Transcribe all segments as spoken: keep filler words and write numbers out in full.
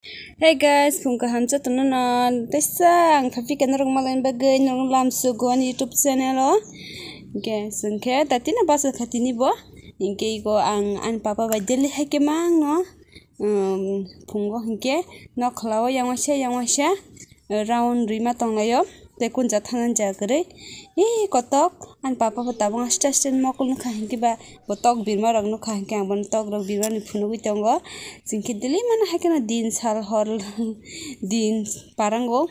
Hey guys, phung kaham jotono no. Teisa ang thapi khe norok malai bagwi norok lam sugo ani YouTube channel o. Hingke sengkhe tatino basa khatini bo. Hingke iko ang ani papa bai daily hai khe mangno, um, phungo hingke nok kholao yang waisa yang waisa round rwima tonglaio. Tei kunja thana ja kwrwi. Ee, kotok. Ani papa bo tabuk aste aste mokol nukha hinkhe ba bo tok birma rok nukha hinkhe ang bono tok rok birmani phunugwi tongo. Chwng khe daily mano hai kheno din sal hor din parango.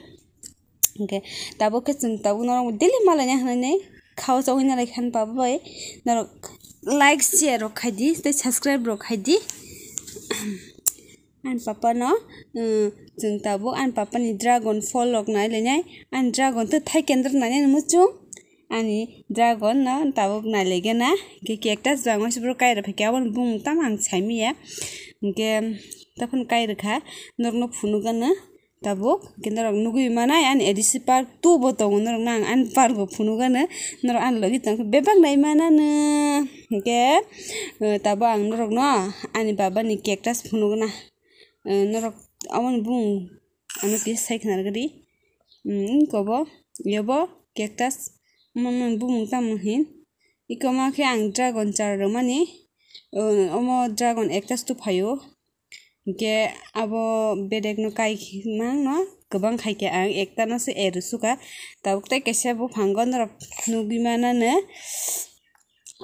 Hinkhe tabuk khe chwng tabuk norok daily malaina hinwi khao chongwi nalai kha ani papa bai. Norok like, share rok khaidi tei subscribe rok khaidi. Ani papa no, um, chwng tabuk ani papa ni dragon phol rok nai lainai. Ani dragon to thai kendra nainai ni muchung. Ani dragon no tabuk nai laigena. Hingke cactus bangma se boro kai rwphaikhe aboni bumung tamo ang saimanya. Hingke tei phano kai rwkha norokno phunukgano tabuk. Hingke norok nugui manai ani A D C part two bo tongo norokno ang ani park bo phunukgano. Norok ani logi tongkhe bebak nai manano. Hingke, eh, tabuk ang norokno ani baba ni cactus phunukgana. Eh, norok aboni bumung ano kisa sai khna rwgwi di. Hmm, iko bo, iyo bo cactus. Omo bumung tamo hin. Iko ma khe ang dragon chara rwmani. Eh, omo dragon cactus tuphaio. Hingke abo bedekno kai mangno kwbang khaikhe ang ektano se erusukha. Tabuk tei kaisa buphango norok nugwi manano.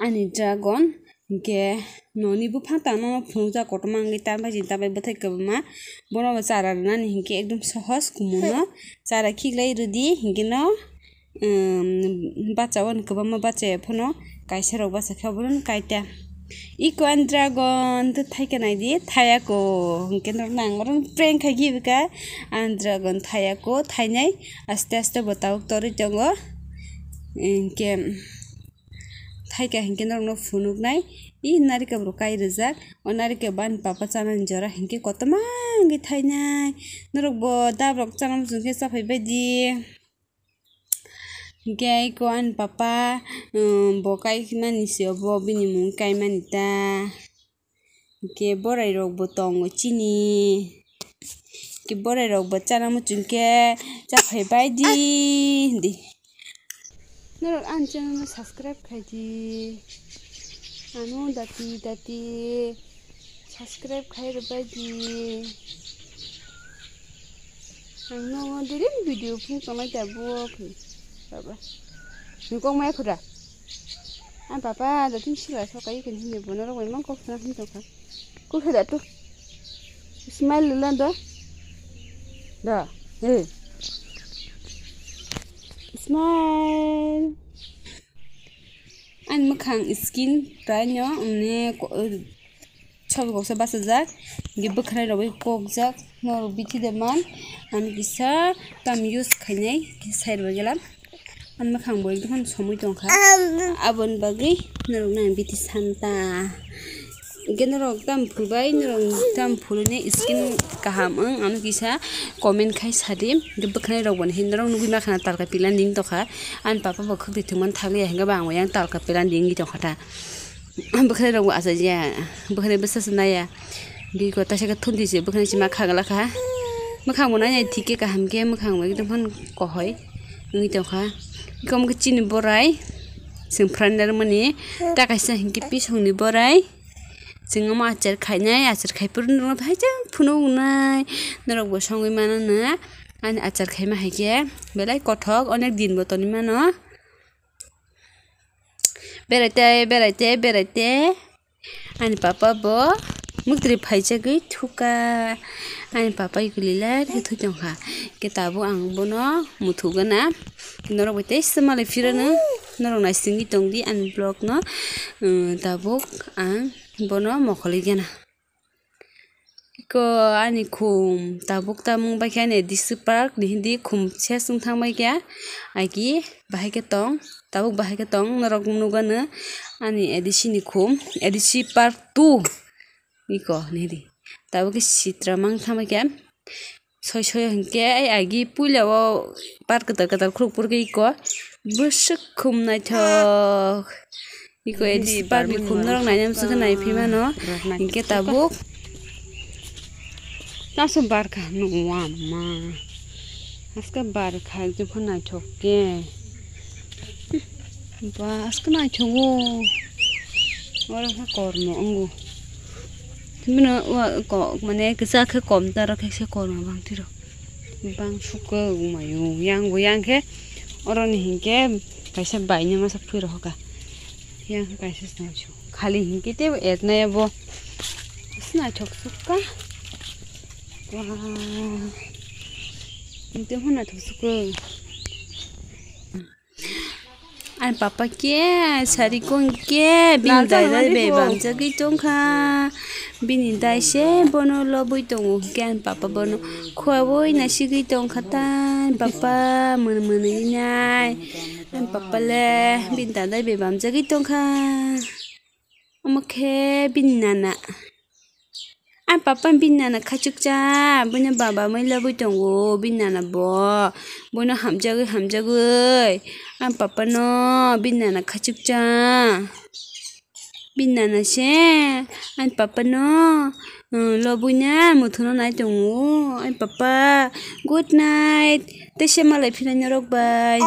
Ani dragon, hingke noni buphang tangno phunukjak kotorma wngwi tambai jin tambai bwthai kwbangma. Bono bo chara rwnani hingke ekdom sohos kumun no. Chara khiklai rwdi hingke no, um, bacha o kwbangma bacha phano kaisa rok bacha khe obono kaita. Iko ani dragon to thaika naidi thayako hingke norok nang oro prank khai gibika ani dragon thayako thainai aste aste bo tabuk torwi tongo. Hingke thaika hingke norokno phunuknai. I narikal bo kai rijak. O narikal bo ani papa chanani jora hingke kotorma wngwi thainai. Norok bo dab rok chana muchung khe chaphai baidi. Hingke aiko ani papa, um, bo kai mani se obo bini mung kai mani ta. Hingke borai rok bo tongo chini. Hingke borai rok bo chana muchung khe chaphai baidi hindi. Norok ani channel no subscribe khai di. Ano dati dati subscribe khai rwbai di. Ang no daily video phung tongnai da bo khe. Baba. Ni kok mai khura. Ang papa da tin sila so kai kan hini bono rok mai mang kok sana hin tongkha. Kok da tu. Smile lula do. Da. Hey. Smile. Ani mwkhang skin praino ne ko-, sabukoksa bachajak, hingke bwkhwnai rok bai kokjak, norok bithi de man, ani kisa tam use khainai, kisa side bai gela, ani mwkhang bo ekdom somoi tongkha, aboni bagwi norokno ang bithi santa. Hingke norok tam phulbai, norok tam phulwi ne skin kaham wng, ano kisa comment khai sadi. Hingke bwkhwnai rok bo hin norok nugui mankha na talka pila ning tongkha. Ani papa bo khwtwi thwngmani thangya hingke bo ang yang talka pila ning tongkha ta. Bwkhwnai rok bo achaiya, bwkhwnai bwsa se naiya. Hingke iko taisa khe thunti se bwkhwnai se ma khagala kha. Mwkhang bo nai thik khe kaham khe mwkhang bo ekdom phan kohoi wngwi tongkha. Iko mokhe chini borai, chwng friend rwmani, ta kaisa hingke pisongni borai. Chwng omo achar khainai, achar khai phuru norokno hai jang phunuknai. Norok bo songwi mano no. Ani achar khaima hai khe belai kothok, onek din bo tonwi mano. Berai te, berai te, berai te. Ani papa bo muktri phaijagwi thuka. Ani papa ikuli lai khe thwi tongkha. Khe tabuk ang bono muthugana. Norok bai teisa malai phirano. Norok naisingwi tongdi ani vlog no. Umm, tabuk ang bono mokholi gana. Iko ani khum tabuk tamung bai khe ani A D C park ni hindi khum ses wng thang bai khe. Agi bahai khe tong, tabuk bahai khe tong, norok nugano ani A D C ni khum, A D C park two. Iko nidi. Tabuk khe sitra mang thang bai khe. Soi soi hinkhe ai agi puila o park kwtal kwtal khuruk purkhe iko bwswk khum naithok. Iko A D C park ni khum norok naina muchungkhe naiphi mano. Hinkhe tabuk Taso barkha no wama. Aska barkha ekdom khe naithok khe. Ba aska naithok o. Oro khe kormo wngo. Bino wa ko mane kisa khe kom taro khe se kormo bang tiro. Bang suka umayo yang bo yang khe oro ni hinkhe kaisa bai ni masa phui rohoka. Yang khe kaisa sna chu. Khali hinkhe tebo etnai abo. Sna chok sukha. Wah. Inte hona thok sukha. Ani papa khe sari kong khe bini dai dai bai bamjagwi tongkha. Bini dai se bono lobwi tongo khe ani papa bono khowui nasigwi tongkha ta. Ani papa mwn mwnwi nai. Ani papa le bini dai dai bai bamjagwi tongkha. Omo khe bini nana. Ani papa bini nana khachukcha, buino baba mai lobwi tongo, bini nana bo. Buino hamjagwi, hamjagwi. Ani papa no bini nana khachukcha. Bini nana se, ani papa no, uh, lobwi na mothono nai tongo. Ani papa, good night. Tei se malai phina norok bai.